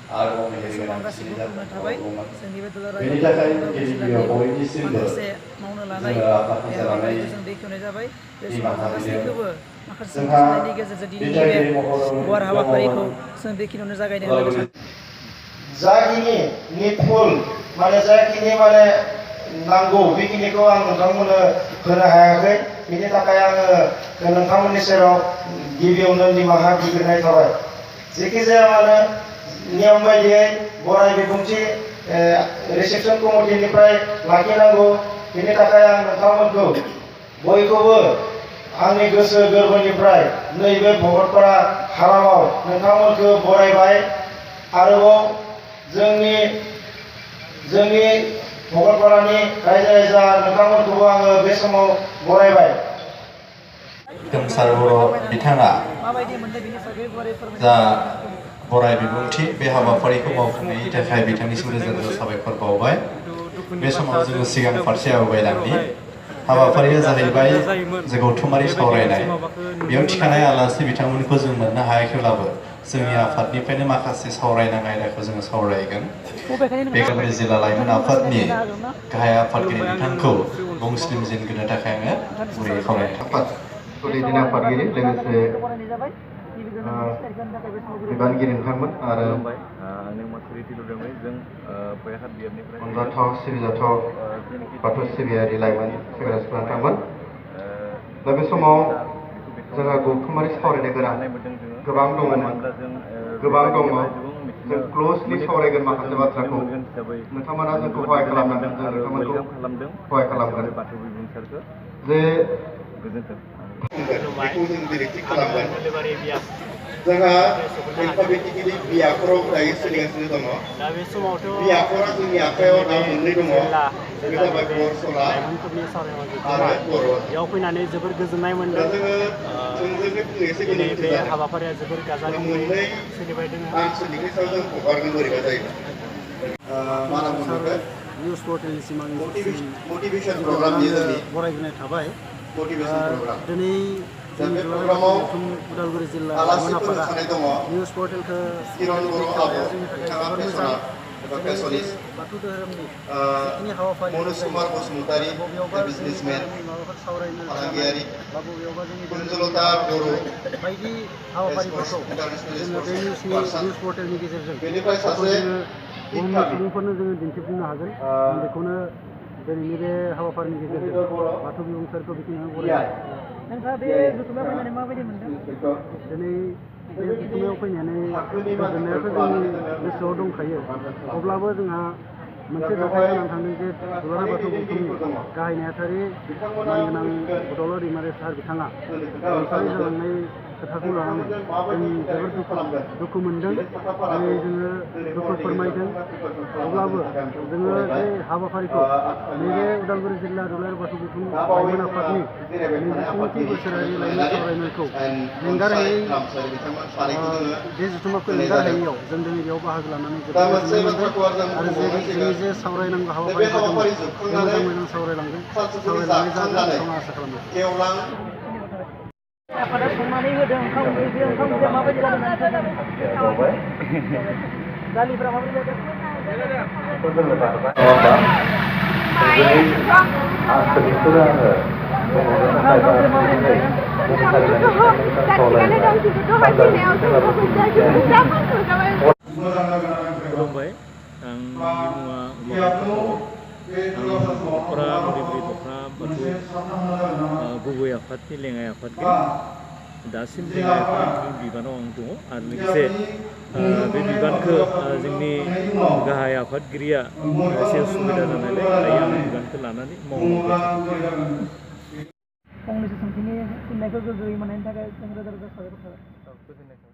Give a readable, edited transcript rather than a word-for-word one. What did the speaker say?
बे समाव गासिबो खुलुमनाय थाबाय जोंनि बे दुलाराय माखासे मावनो लानाय बे हाबाफारिखौ जों बेखेवनाय जाबाय बे समाव जों गासैखौबो माखासे सोंथिनायनि गेजेरजों दिनैनि बे गुवार हाबाफारिखौ जों बेखिनियावनो जागायनो होननानै सानो जाखिनि निडफुल माने जाखिनि माने नांगौ बेखिनिखौ आं नोंथांमोननो होनो हायाखै बिनि थाखाय आङो नोंथांमोननि सेराव गिबियावनो निमाहा बिग्रोनाय थाबाय जेखि जाया मानो नियम बायदियै बराय बिबुंथि रिसेपसन कमिटिनिफ्राय लाखिनांगौ बिनि थाखाय आं नोंथांमोनखौ बयखौबो आंनि गोसो गोरबोनिफ्राय नैबे भगतपारा हालामाव नोंथांमोनखौ बरायबाय आरोबाव जोंनि भगतपारानि रायजो राजा नोंथांमोनखौबो आङो बे समाव बरायबाय खोमसार बर' बिथाङा जा बराय बिबुंथि बे हाबाफारिखौ मावफुंनायनि थाखाय बिथांनिसिम रोजा रोजा साबायखर बावबाय बे समाव जोङो सिगां फारसे आवगायलांनि हाबाफारिया जाहैबाय जे गौथुमारि सावरायनाय बेयाव थिखानाय आलासि बिथांमोनखौ जों मोननो हायाखैब्लाबो जोंनि आफादनिफ्रायनो माखासे सावरायनां आयदाखौ जोङो सावरायगोन बेगामि जिल्ला लाइमोन आफादनि गाहाय आफादगिरि बिथांखौ बुंस्लिम जेनगोनो थाखाय आङो गुरैयै खावलायनाय आफाद दैदेन आफादगिरि लोगोसे बिबानगिरि नोंथांमोन आरो अनजाथाव सिबिजाथाव बाथौ सिबियारि लाइमोन सेंग्रा सिख्ला नोंथांमोन दा बे समाव जोंहा गौथुमारि सावरायनो गोनां गोबां दङमोन गोबां दङ जों क्ल'जलि सावरायगोन माखासे बाथ्राखौ नोंथांमोना जोंखौ सहाय खालामनांगोन जों नोंथांमोनखौ सहाय खालामगोन जे बेखौ जों डिरेक्टलि खालामगोन जोंहा एलफाबेटिकेलि बि आखराव दायो सोलिगासिनो दङ बि आखरा जोंनि आखायाव दा मोननै दङ बे जाबाय बरसला आरो बर' बेयाव फैनानै जोबोर गोजोननाय मोन्दों दिनै बे हाबाफारिया जोबोर गाजा गोमजायै सोलिबाय दङ आनसलिकनि सायाव जों हगारनो बोरैबा जायो मा होनना बुङो निउस पर्टेलनिसिम आं मटिभेसन प्रग्राम बरायग्रोनाय थाबाय मटिभेसन प्रग्राम दिनै जोंनि उदालगुरि जिल्ला लाइमोन आफादा निउस पर्टेलखौ बेखेवनाया जोंनि थाखाय जोबोर मोजां दिनै बाथौ धोरोमनि जिखिनि हाबाफारि मनुकुमार बसुमतारी बिजनेसमेन माबाफोर सावरायनो फालांगियारि बा बबेयावबा जोंनि कुन्जलता बर' बायदि हाबाफारिफोरखौ जोङो बे निउस पर्टेलनि गेजेरजों बेनिफ्राय सासे बुहुमनि सुबुंफोरनो जोङो दिन्थिफुंनो हागोन आं बेखौनो दिनैनि बे हाबाफारिनि गेजेरजों बाथौ बिबुंसारखौ बेखिनियाव बरायबाय नोंथाङा बे जुथुमायाव फैनानै माबायदि मोनदों दिनै बे जुथुमायाव फैनानै गोजोननायाथ' जोंनि गोसोआव दंखायो अब्लाबो जोंहा मोनसे जाथाय जानानै थांदों जे दुलाराय बाथौ गौथुमनि गाहाय नेहाथारि मानगोनां बड'ला दैमारि सार बिथाङा रुंसारि जालांनाय खोथाखौ लानानै जों जोबोर दुखु मोनदों दिनै जोङो दुखु फोरमायदों अब्लाबो जोङो बे हाबाफारिखौ नैबे उदालगुरि जिल्ला दुलाराय बाथौ गौथुम लाइमोन आफादनि 27थि बोसोरारि लाइमोन सावरायमेलखौ एंगारहायै बे जुथुमाखौ एंगारहायैयाव जों दिनै बेयाव बाहागो लानानै जोबोद गोजोननाय मोनदों आरो जोंनि जे सावरायनांगौ हाबाफारिफोर दङ बे मोजां सावरायलांनाय जागोन बेखौ आं आसा खालामो आफादा संनानै होदों ओंखाम बे ओंखाम ओंख्रिया माबायदि जादों दालिफ्रा माबायदि जादों खुलुमबाय आंनि मुङा भगतपारा मरिबुरि दखना बाथौ गुबै आफादनि लेङाइ आफादगिरि दासिम लेङाइ आफादगिरि बिबानाव आं दङ आरो लोगोसे बे बिबानखौ जोंनि गाहाय आफादगिरिया एसे उसुबिदा जानायलाय दायो आं बिबानखौ लानानै मावलांबाय फंनैसो सोंथिनि फिननायखौ गोजौयै मोननायनि थाखाय जों रोजा रोजा साबायखर थाबाय